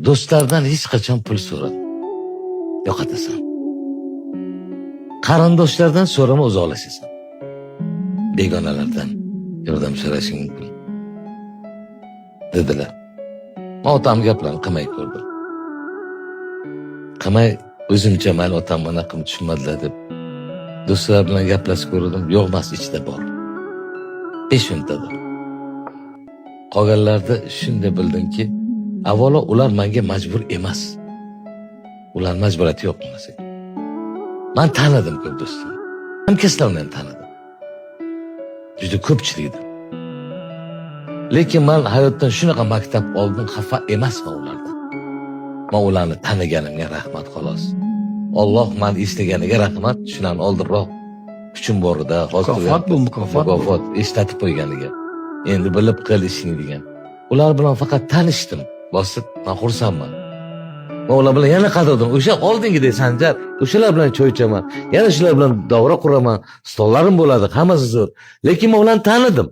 Do'stlardan hech qachon pul so'rama. Yo'qotasan. Qarindoshlardan so'rama, uzoqlashasan. Begonalardan yordam so'rashing mumkin. Dedilar. Men otam gaplarini qilmay ko'rdim. Qilmay o'zimcha, mayli, otam bunaqa qilib tushunmadilar deb do'stlar bilan gaplashib ko'rdim. Yo'q emas, ichida bor. 5 minutda bor. Qolganlarda shunday bildimki, avvalo ular menga majbur emas. Ular majburiyati yo'q bu narsaga. Man tanidim ko'p do'stim. Hamkasblarimni ham tanidim. Juda ko'pchilikni. Lekin man hayotdan shunaqa maktab oldim, xafa emasman ulardan. Man ularni taniganimga rahmat, xolos. Alloh mani eslaganiga rahmat, shularni oldinroq kuchim bor edi. Hozir Mukofot bu, mukofot bu. Mukofot eslatib qo'yganiga. Endi bilib qil ishingni degan. Ular bilan faqat tanishdim. Bosib, man xursandman. Man ular bilan yana qadrdim. O'sha oldingidek Sanjar, o'shalar bilan choy ichaman. Yana shular bilan davra quraman. Stollarim bo'ladi, hammasi zo'r. Lekin men ularni tanidim.